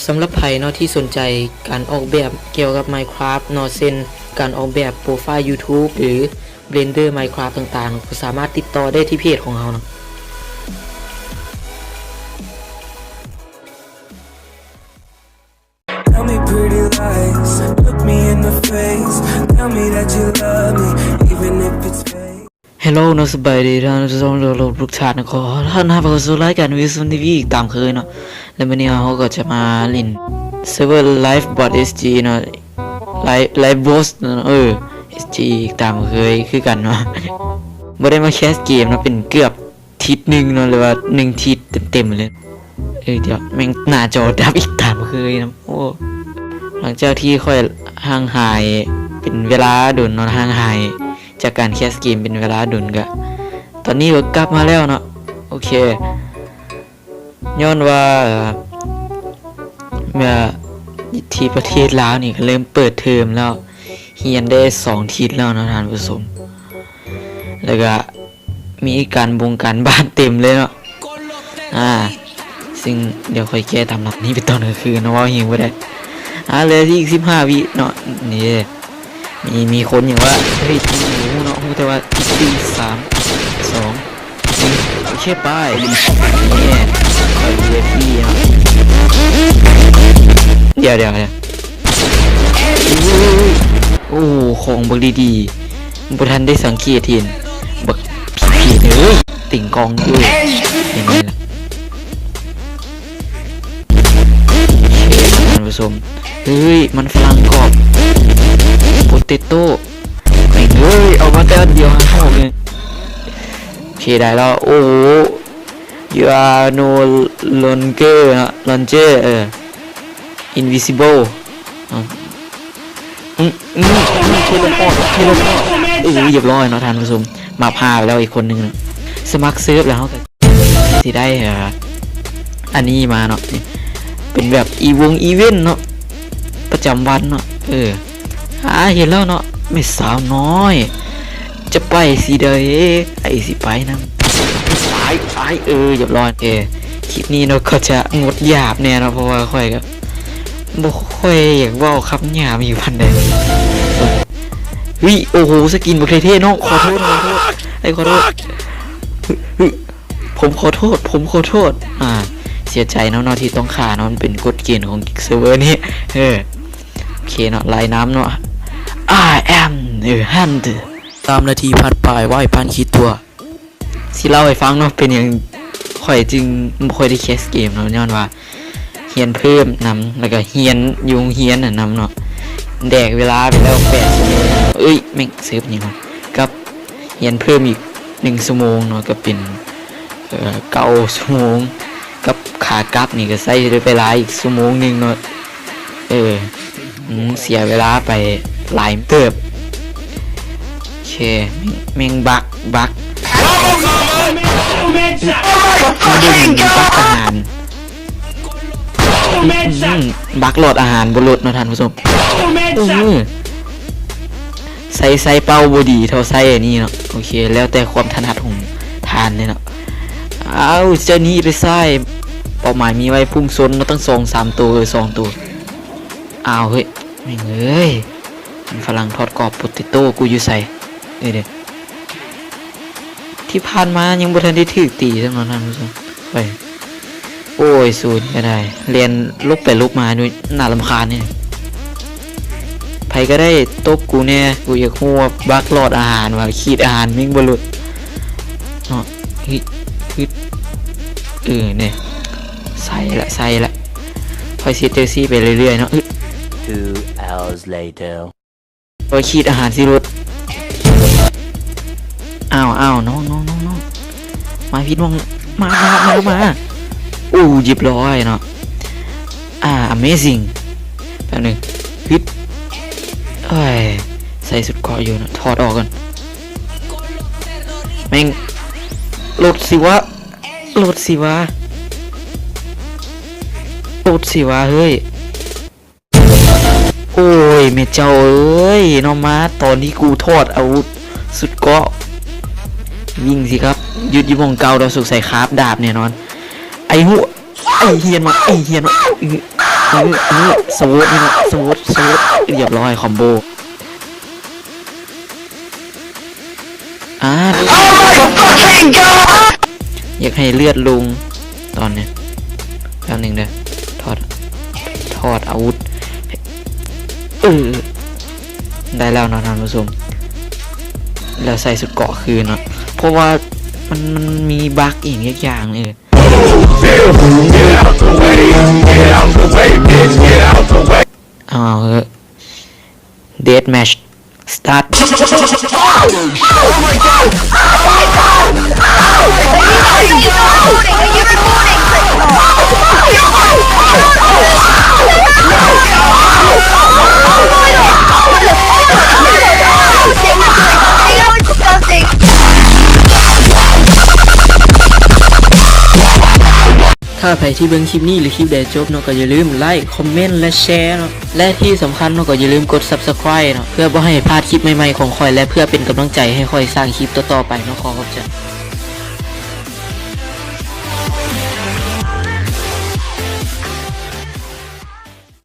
ສຳລັບໃຜເນາະທີ່ສົນໃຈການອອກແບບກ່ຽວກັບ Minecraft ເນາະ ເຊັ່ນ ການອອກແບບໂປຣໄຟລ໌ YouTube ຫຼື Blender Minecraft ຕ່າງໆ ກໍສາມາດຕິດຕໍ່ໄດ້ທີ່ເພຈຂອງເຮົາເນາະ. Tell me pretty lies, look me in the face, tell me that you love me, even if it's fake. ເຮລໂລ ເນາະ ສະບາຍດີທ່ານຜູ້ຊົມທຸກໆທ່ານ ຂໍຕ້ອນຮັບເຂົ້າສູ່ລາຍການ Wilson ທີ ວີ ອີກຕາມເຄີຍເນາະ ແລະ ມື້ນີ້ເຮົາກໍຈະມາຫຼິ້ນເຊີເວີ Lifeboat ເອສ ຈີ ເນາະ Life Lifeboat ເນາະ ເອີ ເອສ ຈີ ອີກຕາມເຄີຍຄືກັນເນາະ. ບໍ່ໄດ້ມາແຄສເກມເນາະ ເປັນເກືອບທິດໜຶ່ງເນາະ ຫຼືວ່າໜຶ່ງທິດເຕັມໆເລີຍ. ເອີ ດຽວແມ່ງໜ້າຈໍດັບອີກຕາມເຄີຍນຳ. ໂອ້ ຫຼັງຈາກທີ່ຂ້ອຍຫ່າງຫາຍເປັນເວລາດົນເນາະ ຫ່າງຫາຍຈາກການແຄສເກມເປັນເວລາດົນ ກະຕອນນີ້ກໍກັບມາແລ້ວເນາະ. ໂອເຄ ຍ້ອນວ່າ ເມື່ອທີ່ປະເທດລາວນີ້ກໍເລີ່ມເປີດເທີມແລ້ວ ຮຽນໄດ້ສອງທິດແລ້ວເນາະທ່ານຜູ້ຊົມ ແລ້ວກະ ມີການບົງການບ້ານເຕັມເລີຍເນາະ. ອ່າ ຊຶ່ງດຽວຂ້ອຍແກ້ຕາມຫຼັງນີ້ໄປຕອນກາງຄືນເນາະ ເວົ້າແຮງບໍ່ໄດ້. ອ່າ ເຫຼືອອີກສິບຫ້າວິເນາະ. ນີ້ ມີ ມີຄົນຫຍັງວະ? ເຮີ້ຍ ບໍ່ຮູ້ເນາະ ຮູ້ແຕ່ວ່າສີ່ ສາມ ສອງ ໜຶ່ງ ໂອເຄ ໄປ. ນີ້ ຂ້ອຍ ວີ ໄອ ພີ ເນາະ. ດຽວ ດຽວ ດຽວ ໂອ້ ຂອງບັກດີໆ ບໍ່ທັນໄດ້ສັງເກດເຫັນ ບັກຜີເອີຍ ຕິງກອງເອີຍ ເຫັນໄໝລະທ່ານຜູ້ຊົມ. ເຮີ້ຍ ມັນຝຣັ່ງກອບ ໂປເຕໂຕ້ ແມ່ງເອີຍ ເອົາມາແຕ່ອັນດຽວຫາອອກເລີຍ. ໂອເຄ ໄດ້ແລ້ວ. ໂອ້ you are no longer ເນາະ longer ເອີ invisible ອືມ ອືມ ເທເລພອດ ເທເລພອດ ເອີ ຮຽບຮ້ອຍເນາະທ່ານຜູ້ຊົມ ມາພາໄປແລ້ວອີກຄົນໜຶ່ງເນາະ. ສະໝັກເສີບແລ້ວເຮົາກໍຊິໄດ້ ເອີ ອັນນີ້ມາເນາະ ເປັນແບບອີວົງອີເວັນເນາະ ປະຈຳວັນເນາະ. ເອີ ອ່າ ເຫັນແລ້ວເນາະ ແມ່ສາວນ້ອຍ ຈະໄປຊິໃດ ອ້າຍຊິໄປນຳ ອ້າຍ ອ້າຍ ເອີ ຮຽບຮ້ອຍ. ເອີ ຄລິບນີ້ເນາະ ກໍຈະງົດຫຍາບແດ່ເນາະ ເພາະວ່າຂ້ອຍກໍບໍ່ຄ່ອຍຢາກເວົ້າຄຳຫຍາບຢູ່ປານໃດ. ຫຶ ໂອ້ໂຫ ສະກິນບັກເທ່ໆ ນ້ອງ ຂໍໂທດ ຂໍໂທດ ອ້າຍ ຂໍໂທດ ຫຶ ຫຶ ຜົມຂໍໂທດ ຜົມຂໍໂທດ. ອ່າ ເສຍໃຈນຳເນາະທີ່ຕ້ອງຂ້າເນາະ ມັນເປັນກົດເກນຂອງເຊີເວີນີ້. ເອີ ໂອເຄເນາະ ໄລ່ນຳເນາະ I am a hunter. ສາມນາທີຜ່ານໄປ ໄວປານຂີ້ຕົວະ. ຊິເລົ່າໃຫ້ຟັງເນາະ ເປັນຫຍັງຂ້ອຍຈຶ່ງບໍ່ຄ່ອຍໄດ້ແຄສເກມເນາະ ຍ້ອນວ່າຮຽນເພີ່ມນຳ ແລ້ວກໍຮຽນຢູ່ໂຮງຮຽນນຳເນາະ ແດກເວລາໄປແລ້ວແປດຊົ່ວໂມງ. ເອີຍ ແມ່ງເສີບຫຍັງວະ ກັບຮຽນເພີ່ມອີກໜຶ່ງຊົ່ວໂມງເນາະ ກໍເປັນ ເອີ ເກົ້າຊົ່ວໂມງ ກັບຂາກັບນີ້ກໍໃຊ້ເວລາອີກຊົ່ວໂມງໜຶ່ງເນາະ. ເອີ ອືມ ເສຍເວລາໄປຫຼາຍເຕີບ. ໂອເຄ ແມ່ງ ແມ່ງບັກ ບັກ ບັກທະຫານ ອືມ ບັກຫຼອດອາຫານບໍ່ຫຼຸດເນາະທ່ານຜູ້ຊົມ. ເອີ ໃຊ້ ໃຊ້ເປົ້າບໍ່ດີເທົ່າໃຊ້ອັນນີ້ເນາະ. ໂອເຄ ແລ້ວແຕ່ຄວາມຖະໜັດຂອງທ່ານເລີຍເນາະ. ອ້າວ ເຈົ້າໜີໄປຊ້າຍ ເປົ້າໝາຍມີໄວ້ພຸ່ງຊົນເນາະ ຕັ້ງສອງສາມໂຕ ເອີ ສອງໂຕ. ອ້າວ ເຮີ້ຍ ແມ່ງເອີຍ ມັນຝຣັ່ງທອດກອບໂປເຕໂຕ້ ກູຢູ່ໃສ? ເອີ ທີ່ຜ່ານມາຍັງບໍ່ທັນໄດ້ຖືກຕີຊ້ຳເນາະທ່ານຜູ້ຊົມ. ໂອ້ຍ ສູນກໍໄດ້ ແລ່ນຫຼົບໄປຫຼົບມາຢູ່ ໜ້າລຳຄານນີ້. ໃຜກໍໄດ້ຕົບກູແດ່ ກູຢາກຮູ້ວ່າບັກຫຼອດອາຫານວ່າ ຂີດອາຫານແມ່ງບໍ່ຫຼຸດເນາະ. ຫຶ ຫຶ ເອີ ນີ້ ໃສ່ລະ ໃສ່ລະ ຂ້ອຍຊິເຮັດຈັ່ງຊີ້ໄປເລື້ອຍໆເນາະ. ຫຶ Two hours later. ຂ້ອຍຂີດອາຫານຊິຫຼຸດ. ອ້າວ ອ້າວ ນ້ອງ ນ້ອງ ນ້ອງ ນ້ອງ ມາຜິດໝ່ອງ ມາ ມາ ມາ ມາ. ໂອ້ ຮຽບຮ້ອຍເນາະ. ອ່າ amazing. ແປັບໜຶ່ງ ຫຶບ ໂອ້ຍ ໃສ່ຊຸດເກາະຢູ່ເນາະ ຖອດອອກກ່ອນ. ແມ່ງ ຫຼຸດຊິວະ ຫຼຸດຊິວະ ຫຼຸດຊິວະ ເຮີ້ຍ. ໂອ້ຍ ແມ່ເຈົ້າເອີຍ ເນາະ ມາຕອນທີ່ກູຖອດອາວຸດຊຸດເກາະ. ວິ່ງຊິຄັບ ຢຸດຢູ່ໝ່ອງເກົ່າດອກ ສົງໄສຄາບດາບແນ່ນອນ. ໄອ້ຫຸ ໄອ້ຮຽນມາ ໄອ້ຮຽນມາ. ເອີ ເອີ ສະໂວດນີ້ລະ ສະໂວດ ສະໂວດ ຮຽບຮ້ອຍ ຄອມໂບ ອ່າ ຢາກໃຫ້ເລືອດລົງຕອນນີ້ ແປັບໜຶ່ງເດີ ຖອດ ຖອດອາວຸດ ເອີ ໄດ້ແລ້ວເນາະທ່ານຜູ້ຊົມ ແລ້ວໃສ່ຊຸດເກາະຄືນເນາະ ເພາະວ່າມັນ ມັນມີບັກອີ່ຫຍັງຈັກຢ່າງນີ້ ເອົາເຫາະ Death Match Start ຖ້າໃຜທີ່ເບິ່ງຄລິບນີ້ ຫຼື ຄລິບໃດຈົບເນາະ ກໍຢ່າລືມໄລຄ໌ ຄອມເມັນ ແລະ ແຊເນາະ ແລະ ທີ່ສຳຄັນເນາະ ກໍຢ່າລືມກົດ Subscribe ເນາະ ເພື່ອບໍ່ໃຫ້ພາດຄລິບໃໝ່ໆຂອງຂ້ອຍ ແລະ ເພື່ອເປັນກຳລັງໃຈໃຫ້ຂ້ອຍສ້າງຄລິບຕໍ່ໆໄປເນາະ. ຂໍຂອບໃຈ.